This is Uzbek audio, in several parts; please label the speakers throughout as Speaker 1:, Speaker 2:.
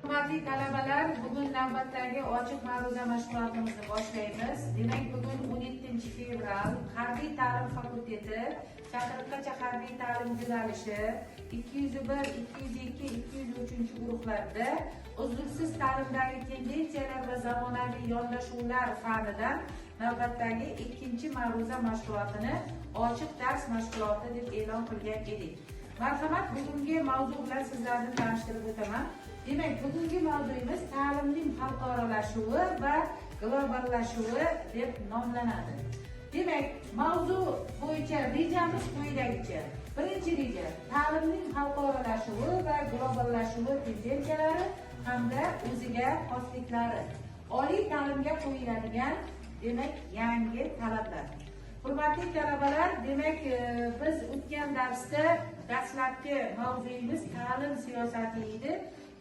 Speaker 1: Hurmatli talabalar, bugun navbatdagi ochiq ma'ruza mashg'ulotimizni boshlaymiz. Demak, bugun 17 fevral, Harbiy ta'lim fakulteti chaqiriqqacha harbiy ta'lim yo'nalishi 201, 202, 203 guruhlarda uzluksiz ta'limdagi tendensiyalar va zamonaviy yondashuvlar fanidan navbatdagi ikkinchi ma'ruza mashg'ulotini ochiq dars mashg'uloti deb e'lon qilgan edik. Marhamat, bugungi mavzu bilan sizlarni tanishtirib o'taman. Demak, bugungi mavzuyimiz ta'limning xalqaralashuvi va globallashuvi deb nomlanadi. Demak, mavzu bo'yicha rejamiz quyidagicha. Birinchi reja: ta'limning xalqaralashuvi va globallashuvi tendensiyalari hamda o'ziga xosliklari. Oliy ta'limga qo'yiladigan, demak, yangi talablar. Hurmatli talabalar, demak, biz o'tgan darsda dastlabki mavzuyimiz ta'lim siyosati edi.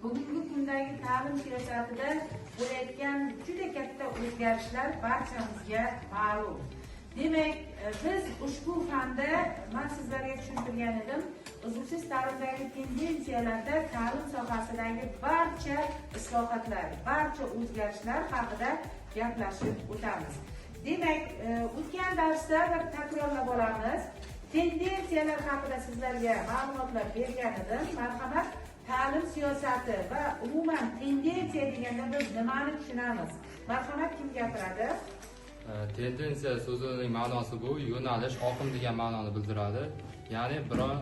Speaker 1: Bugungi kundagi ta'lim siyosatida bo'layotgan juda katta o'zgarishlar barchamizga ma'lum. Demak, biz ushbu fanda, man sizlarga tushuntirgan edim, uzluksiz ta'limdagi tendensiyalarda ta'lim sohasidagi barcha islohotlar, barcha o'zgarishlar haqida gaplashib o'tamiz. Demak, o'tgan darsda bir takrorlab olamiz. Tendensiyalar haqida sizlarga ma'lumotlar bergan edim. Marhamat, ta'lim siyosati va umuman tendensiya deganda biz nimani tushunamiz? Marhamat, kim gapiradi?
Speaker 2: Tendensiya so'zining ma'nosi bu yo'nalish, oqim degan ma'noni bildiradi. Ya'ni biron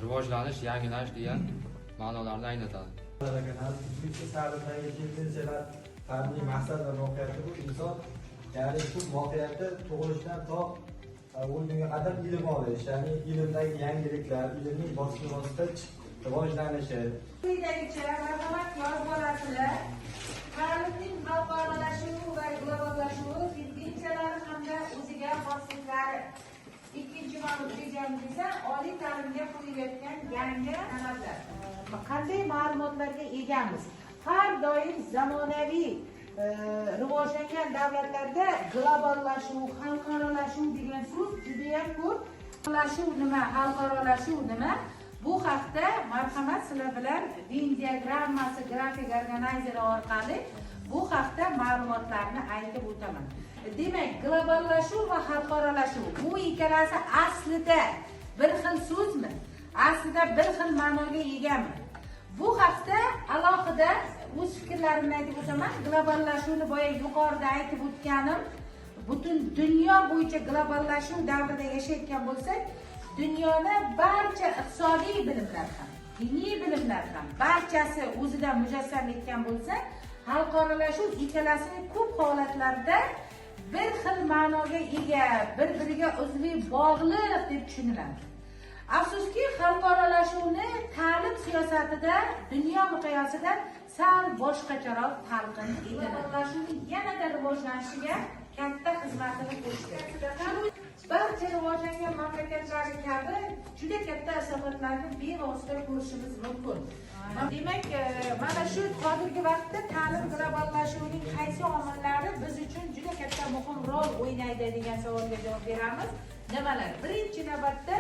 Speaker 2: rivojlanish, yangilanish degan ma'nolarni anglatadi.
Speaker 3: Uzluksiz ta'limdagi tendensiyalar fanining maqsad va mohiyati bu inson, ya'ni shu mohiyati tug'ilishidan to o'lgunga qadar ilm olish, ya'ni ilmdagi yangiliklar, ilmning bosqichma-bosqich rivojlanishi.
Speaker 1: Quyidagicha, marhamat, yozib olasizlar. Ta'limning xalqaralashuvi va globallashuvi tendensiyalari hamda o'ziga xosliklari. Ikkinchi mavzu rejamiz esa oliy ta'limga qo'yilayotgan yangi talablar. Qanday ma'lumotlarga egamiz? Har doim zamonaviy rivojlangan davlatlarda globallashuv, xalqaralashuv degan so'z judayam ko'p. Globallashuv nima, xalqaralashuv nima? Bu haqda, marhamat, sizlar bilan Venn diagrammasi grafik organizeri orqali bu haqda ma'lumotlarni aytib o'taman. Demak, globallashuv va xalqaralashuv, bu ikkalasi aslida bir xil so'zmi? Aslida bir xil ma'noga egami? Bu haqda alohida o'z fikrlarimni aytib o'taman. Globallashuvni boya yuqorida aytib o'tganim, butun dunyo bo'yicha globallashuv davrida yashayotgan bo'lsak, dunyoni barcha iqtisodiy bilimlar ham, diniy bilimlar ham barchasi o'zida mujassam etgan bo'lsa, xalqaralashuv ikkalasini ko'p holatlarda bir xil ma'noga ega, bir biriga uzviy bog'liq deb tushuniladi. Afsuski, xalqaralashuvni ta'lim siyosatida dunyo miqyosida sal boshqacharoq talqin etiladi. Globallashuvning yanada rivojlanishiga katta xizmatini qo'shdi. Barcha rivojlangan mamlakatlari kabi juda katta islohotlarni bevosita ko'rishimiz mumkin. Demak, mana shu hozirgi vaqtda ta'lim globallashuvining qaysi omillari biz uchun juda katta muhim rol o'ynaydi degan savolga javob beramiz. Nimalar? Birinchi navbatda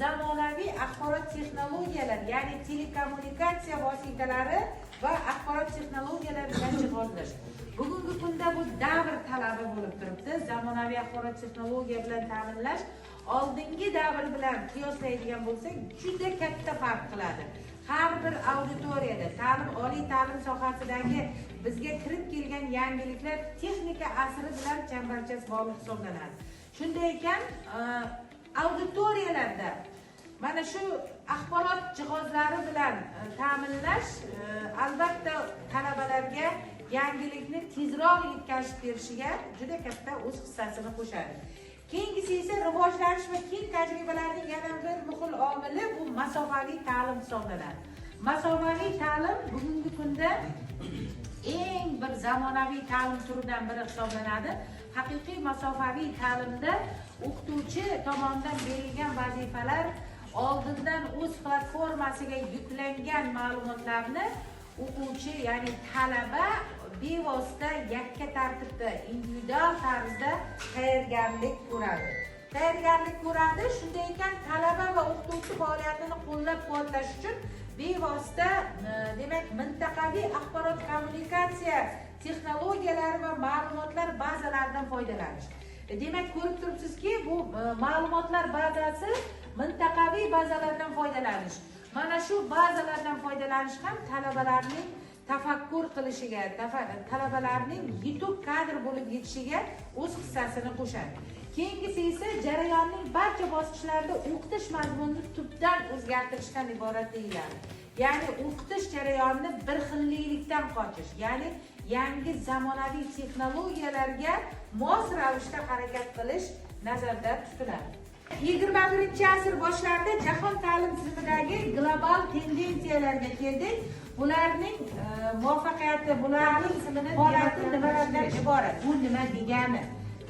Speaker 1: zamonaviy axborot texnologiyalari, ya'ni telekommunikatsiya vositalari va axborot texnologiyalari bilan jihozlash. Bugungi kunda bu davr talabi bo'lib turibdi. Zamonaviy axborot texnologiya bilan ta'minlash oldingi davr bilan qiyoslaydigan bo'lsak, juda katta farq qiladi. Har bir auditoriyada ta'lim, oliy ta'lim sohasidagi bizga kirib kelgan yangiliklar texnika asri bilan chambarchas bog'liq hisoblanadi. Shunday ekan, auditoriyalarda mana shu axborot jihozlari bilan ta'minlash, albatta, talabalarga yangilikni tezroq yetkazib berishiga juda katta o'z hissasini qo'shadi. Keyingisi esa rivojlanish va keng tajribalarning yana bir muhim omili bu masofaviy ta'lim hisoblanadi. Masofaviy ta'lim bugungi kunda eng bir zamonaviy ta'lim turidan biri hisoblanadi. Haqiqiy masofaviy ta'limda o'qituvchi tomonidan berilgan vazifalar, oldindan o'z platformasiga yuklangan ma'lumotlarni o'quvchi, ya'ni talaba bevosita yakka tartibda, individual tarzda tayyorgarlik ko'radi. Tayyorgarlik ko'radi. Shunday ekan, talaba va o'qituvchi faoliyatini qo'llab-quvvatlash uchun bevosita demak, mintaqaviy axborot kommunikatsiya texnologiyalari va ma'lumotlar bazalaridan foydalanish. Demak, ko'rib turibsizki, bu ma'lumotlar bazasi, mintaqaviy bazalardan foydalanish. Mana shu bazalardan foydalanish ham talabalarning tafakkur qilishiga, talabalarning yetuk kadr bo'lib yetishiga o'z hissasini qo'shadi. Keyingisi esa jarayonning barcha bosqichlarida o'qitish mazmunini tubdan o'zgartirishdan iborat deyiladi. Ya'ni o'qitish jarayonini bir xillikdan qochish, ya'ni yangi zamonaviy texnologiyalarga mos ravishda harakat qilish nazarda tutiladi. 21-asr boshlarida jahon ta'lim tizimidagi global tendensiyalarga keldik. Bularning muvaffaqiyati, bularning holati nimalardan iborat? Bu nima degani?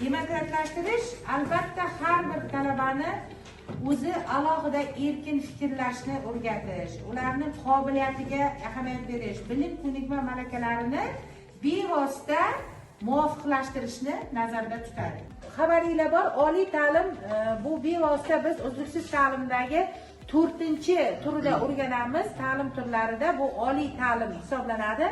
Speaker 1: Demokratlashtirish albatta har bir talabani o'zi alohida erkin fikrlashni o'rgatish, ularning qobiliyatiga ahamiyat berish, bilim, ko'nikma, malakalarini bevosita muvofiqlashtirishni nazarda tutadi. Xabaringlar bor, oliy ta'lim bu bevosita biz uzluksiz ta'limdagi to'rtinchi turida o'rganamiz. Ta'lim turlarida bu oliy ta'lim hisoblanadi.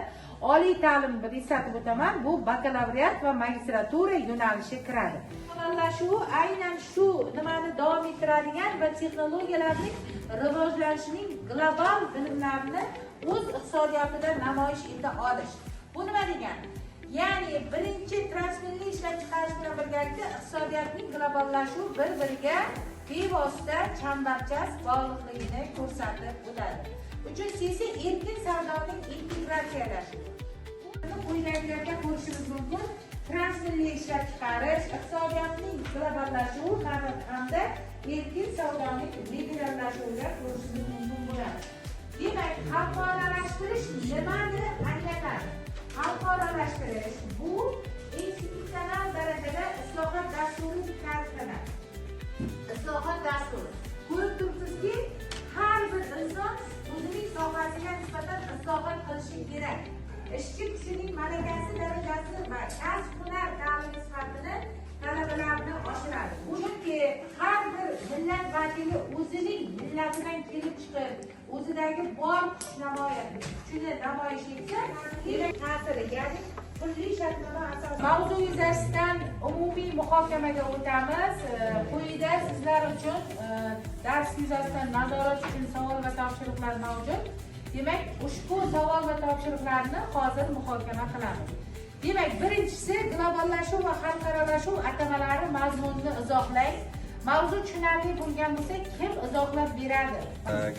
Speaker 1: Oliy ta'lim, bir eslatib o'taman, bu bakalavriat va magistratura yo'nalishi kiradi. Globallashuv aynan shu nimani davom ettiradigan va texnologiyalarning rivojlanishining global bilimlarini o'z iqtisodiyotida namoyish eta olish. Bu nima degani? Ya'ni birinchi transmilliy ishlab chiqarish bilan birgalikda iqtisodiyotning globallashuvi bir biriga bevosita chambarchas bog'liqligini ko'rsatib o'tadi. Uchinchisi esa erkin savdoning integratsiyalashuvi. Buni quyidagilarga ko'rishimiz mumkin: transmilliy ishlab chiqarish, iqtisodiyotning globallashuvi hamda erkin savdoning liberallashuviga ko'rishimiz mumkin bo'ladi. Demak, xalqaralashtirish nimani anglatadi? Xalqaralashtirish bu institutsional darajada islohot dasturi deb ta'riflanadi. Islohot dasturi, ko'rib turibsizki, har bir inson o'zining sohasiga nisbatan islohot qilishi kerak. Ishchi kuchining malakasi darajasi va kasb hunar ta'limi sifatini talabalarni oshiradi, chunki har bir millat vakili o'zining millatidan kelib chiqib, o'zidagi bor kuch kuchini namoyish etsa, demak, ta'siri, ya'ni pulli shartnoma asosida. Mavzu yuzasidan umumiy muhokamaga o'tamiz. Quyida sizlar uchun dars yuzasidan nazorat uchun savol va topshiriqlar mavjud. Demak, ushbu savol va topshiriqlarni hozir muhokama qilamiz. Demak, birinchisi: globallashuv va xalqaralashuv atamalari mazmunini izohlang. Mavzu tushunarli bo'lgan bo'lsa, kim izohlab beradi?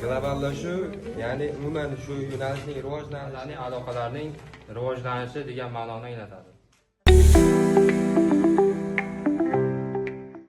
Speaker 4: Globallashuv, ya'ni umuman shu yo'nalishning rivojlanishi
Speaker 2: Aloqalarning rivojlanishi degan ma'noni anglatadi.